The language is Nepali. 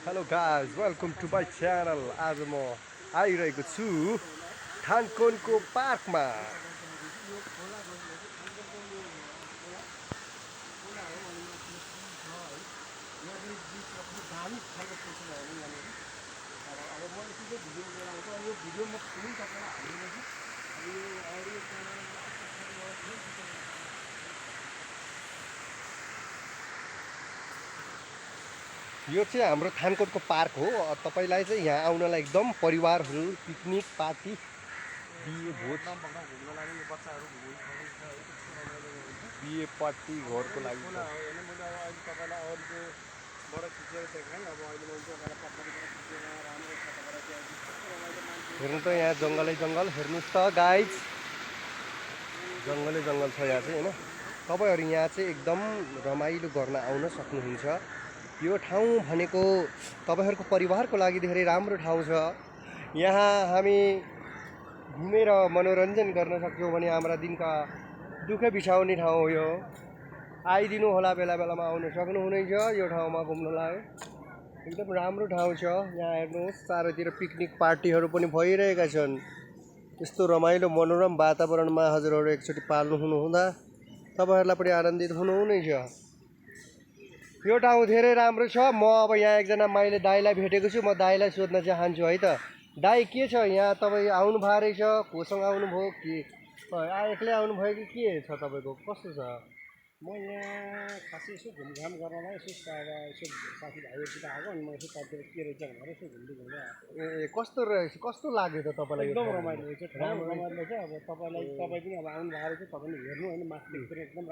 Hello guys welcome to my channel. आज म आइरहेको छु थानकोनको पार्कमा। यो चाहिँ हाम्रो थानकोटको पार्क हो। तपाईलाई चाहिँ यहाँ आउनलाई एकदम परिवारहरू पिकनिक पार्टी बिहे भोज बिहे पार्टी घरको लागि हेर्नु त यहाँ जङ्गलै जङ्गल। हेर्नुहोस् त गाइज, जङ्गलै जङ्गल छ यहाँ चाहिँ होइन। तपाईँहरू यहाँ चाहिँ एकदम रमाइलो गर्न आउन सक्नुहुन्छ। यो ठाउँ भनेको तपाईँहरूको परिवारको लागि धेरै राम्रो ठाउँ छ। यहाँ हामी घुमेर मनोरञ्जन गर्न सक्छौँ भने हाम्रा दिनका दुःख बिसाउने ठाउँ हो यो। आइदिनु होला, बेला बेलामा आउन सक्नुहुनेछ यो ठाउँमा घुम्नलाई। एकदम राम्रो ठाउँ छ। यहाँ हेर्नुहोस् चारैतिर पिकनिक पार्टीहरू पनि भइरहेका छन्। यस्तो रमाइलो मनोरम वातावरणमा हजुरहरू एकचोटि पाल्नु हुनुहुँदा तपाईँहरूलाई पनि आनन्दित हुनुहुनेछ। यो ठाउँ धेरै राम्रो छ। म अब यहाँ एकजना मैले दाइलाई भेटेको छु। म दाइलाई सोध्न चाहन्छु है त। दाइ के छ यहाँ तपाईँ आउनु भएको रहेछ? कोसँग आउनुभयो कि एक्लै आउनुभयो कि के छ तपाईँको? कस्तो छ? म यहाँ खासै यसो घुमघाम गर्नलाई यसो साथीभाइहरूसित आएको अनि म यसो कतितिर के रहेछ भनेर यसो घुम्दै ए कस्तो रहेछ? कस्तो लाग्यो त तपाईँलाई? एकदम रमाइलो रहेछ, ठाउँ रमाइलो रहेछ। अब तपाईँ पनि अब आउनु भएको रहेछ, तपाईँले हेर्नु होइन, माथि एकदम